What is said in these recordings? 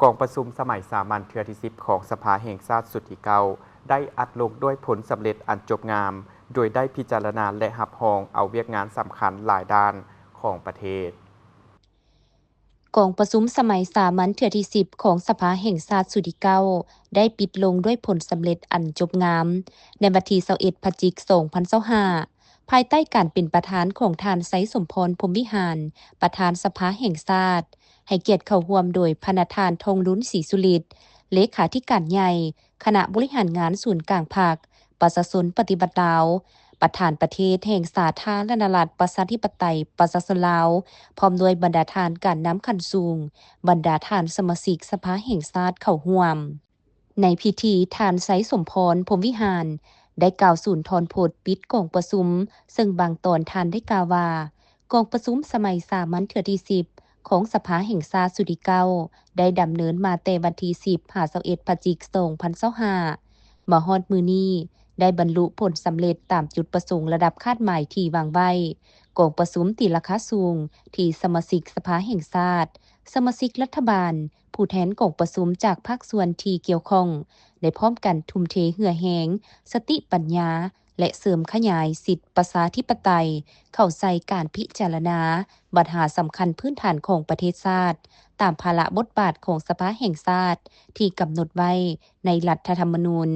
ກອງປະຊຸມສະໄໝສາມັນເທື່ອທີສິບຂອງສະພາແຫ່ງຊາດຊຸດທີເກົ້າ ໄດ້ອັດລົງດ້ວຍຜົນສຳເລັດອັນຈົບງາມ, ໂດຍໄດ້ພິຈາລະນາ ແລະ ຮັບຮອງເອົາວຽກງານສຳຄັນຫຼາຍດ້ານຂອງປະເທດ. ກອງປະຊຸມສະໄໝສາມັນເທື່ອທີສິບຂອງສະພາແຫ່ງຊາດຊຸດທີເກົ້າ ໄດ້ປິດລົງດ້ວຍຜົນສຳເລັດອັນຈົບງາມ ໃນວັນທີຊາວເອັດ ພະຈິກ ສອງພັນຊາວຫ້າ ພາຍໃຕ້ການເປັນປະທານຂອງທ່ານ ໄຊສົມພອນ ພົມວິຫານ ປະທານສະພາແຫ່ງຊາດ, ໃຫ້ກຽດເຂົ້າຮ່ວມໂດຍພະນະທ່ານ ທອງລຸນ ສີສຸລິດ ເລຂາທິການໃຫຍ່ ຄະນະບໍລິຫານງານສູນກາງພັກປະຊາຊົນປະຕິວັດລາວ, ປະທານປະເທດແຫ່ງສາທາລະນະລັດ ປະຊາທິປະໄຕ ປະຊາຊົນລາວ, ພ້ອມດ້ວຍບັນດາທ່ານການນຳຂັ້ນສູງ, ບັນດາທ່ານສະມາຊິກສະພາແຫ່ງຊາດເຂົ້າຮ່ວມ. ໃນພິທີ, ທ່ານ ໄຊສົມພອນ ພົມວິຫານ ໄດ້ກ່າວສູນທອນພົດປິດກອງປະຊຸມ, ເຊິ່ງບາງຕອນທ່ານໄດ້ກ່າວວ່າ, ກອງປະຊຸມສະໄໝສາມັນເທື່ອທີສິບຂອງສະພາແຫ່ງຊາດຊຸດທີເກົ້າ ໄດ້ດຳເນີນມາແຕ່ວັນທີສິບຫາຊາວເອັດ ພະຈິກ ສອງພັນຊາວຫ້າ ມາຮອດມື້ນີ້ ໄດ້ບັນລຸຜົນສຳເລັດຕາມຈຸດປະສົງລະດັບຄາດໝາຍທີ່ວາງໄວ້. ກອງປະຊຸມຕີລາຄາສູງທີ່ສະມາຊິກສະພາແຫ່ງຊາດ, ສະມາຊິກລັດຖະບານ, ຜູ້ແທນກອງປະຊຸມຈາກພາກສ່ວນທີ່ກ່ຽວຂ້ອງ ໄດ້ພ້ອມກັນທຸ່ມເທເຫື່ອແຮງ, ສະຕິປັນຍາ ແລະ ເສີມຂະຫຍາຍສິດປະຊາທິປະໄຕເຂົ້າໃສ່ການພິຈາລະນາບັນຫາສຳຄັນພື້ນຖານຂອງປະເທດຊາດ, ຕາມພາລະບົດບາດຂອງສະພາແຫ່ງຊາດທີ່ກຳນົດໄວ້ໃນລັດຖະທຳມະນູນ,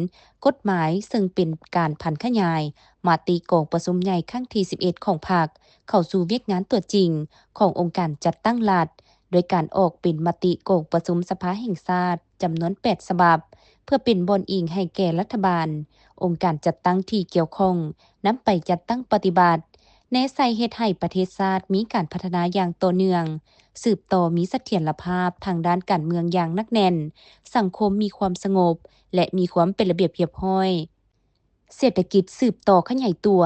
ກົດໝາຍ, ເຊິ່ງເປັນການຜັນຂະຫຍາຍມະຕິກອງປະຊຸມໃຫຍ່ຄັ້ງທີສິບເອັດຂອງພັກເຂົ້າສູ່ວຽກງານຕົວຈິງຂອງອົງການຈັດຕັ້ງລັດ, ໂດຍການອອກເປັນມະຕິກອງປະຊຸມສະພາແຫ່ງຊາດ ຈຳນວນແປດສະບັບ ເພື່ອເປັນບ່ອນອີງໃຫ້ແກ່ລັດຖະບານ, ອົງການຈັດຕັ້ງທີ່ກ່ຽວຂ້ອງ ນຳໄປຈັດຕັ້ງປະຕິບັດ, ແນໃສ່ເຮັດໃຫ້ປະເທດຊາດມີການພັດທະນາຢ່າງຕໍ່ເນື່ອງ, ສືບຕໍ່ມີສະຖຽນລະພາບທາງດ້ານການເມືອງຢ່າງໜັກແໜ້ນ, ສັງຄົມມີຄວາມສະຫງົບ ແລະ ມີຄວາມເປັນລະບຽບຮຽບຮ້ອຍ. ເສດຖະກິດສືບຕໍ່ຂະຫຍາຍຕົວ,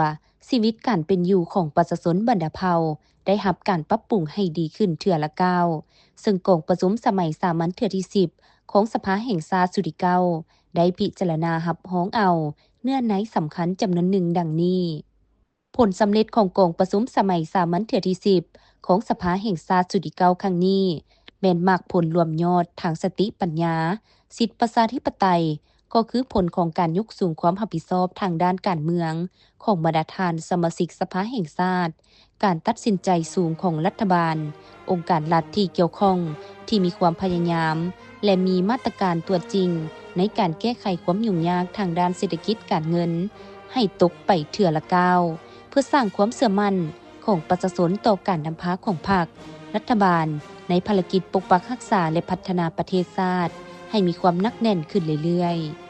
ຊີວິດການເປັນຢູ່ຂອງປະຊາຊົນບັນດາເຜົ່າໄດ້ຮັບການປັບປຸງໃຫ້ດີຂຶ້ນເທື່ອລະກ້າວ, ເຊິ່ງກອງປະຊຸມສະໄໝສາມັນເທື່ອທີສິບຂອງສະພາແຫ່ງຊາດຊຸດທີເກົ້າ ໄດ້ພິຈາລະນາຮັບຮອງເອົາເນື້ອໃນສຳຄັນຈຳນວນໜຶ່ງດັ່ງນີ້. ຜົນສຳເລັດຂອງກອງປະຊຸມສະໄໝສາມັນເທື່ອທີສິບຂອງສະພາແຫ່ງຊາດຊຸດທີເກົ້າຄັ້ງນີ້ ແມ່ນໝາກຜົນລວມຍອດທາງສະຕິປັນຍາ, ສິດປະຊາທິປະໄຕ, ກໍຄືຜົນຂອງການຍົກສູງຄວາມຮັບຜິດຊອບທາງດ້ານການເມືອງຂອງບັນດາທ່ານສະມາຊິກສະພາແຫ່ງຊາດ, ການຕັດສິນໃຈສູງຂອງລັດຖະບານ, ອົງການລັດທີ່ກ່ຽວຂ້ອງທີ່ມີຄວາມພະຍາຍາມ ແລະ ມີມາດຕະການຕົວຈິງໃນການແກ້ໄຂຄວາມຫຍຸ້ງຍາກທາງດ້ານເສດຖະກິດການເງິນໃຫ້ຕົກໄປເທື່ອລະກ້າວ, ເພື່ອສ້າງຄວາມເຊື່ອໝັ້ນຂອງປະຊາຊົນຕໍ່ການນຳພາຂອງພັກ, ລັດຖະບານ ໃນພາລະກິດປົກປັກຮັກສາ ແລະ ພັດທະນາປະເທດຊາດໃຫ້ມີຄວາມໜັກແໜ້ນຂຶ້ນເລື້ອຍໆ.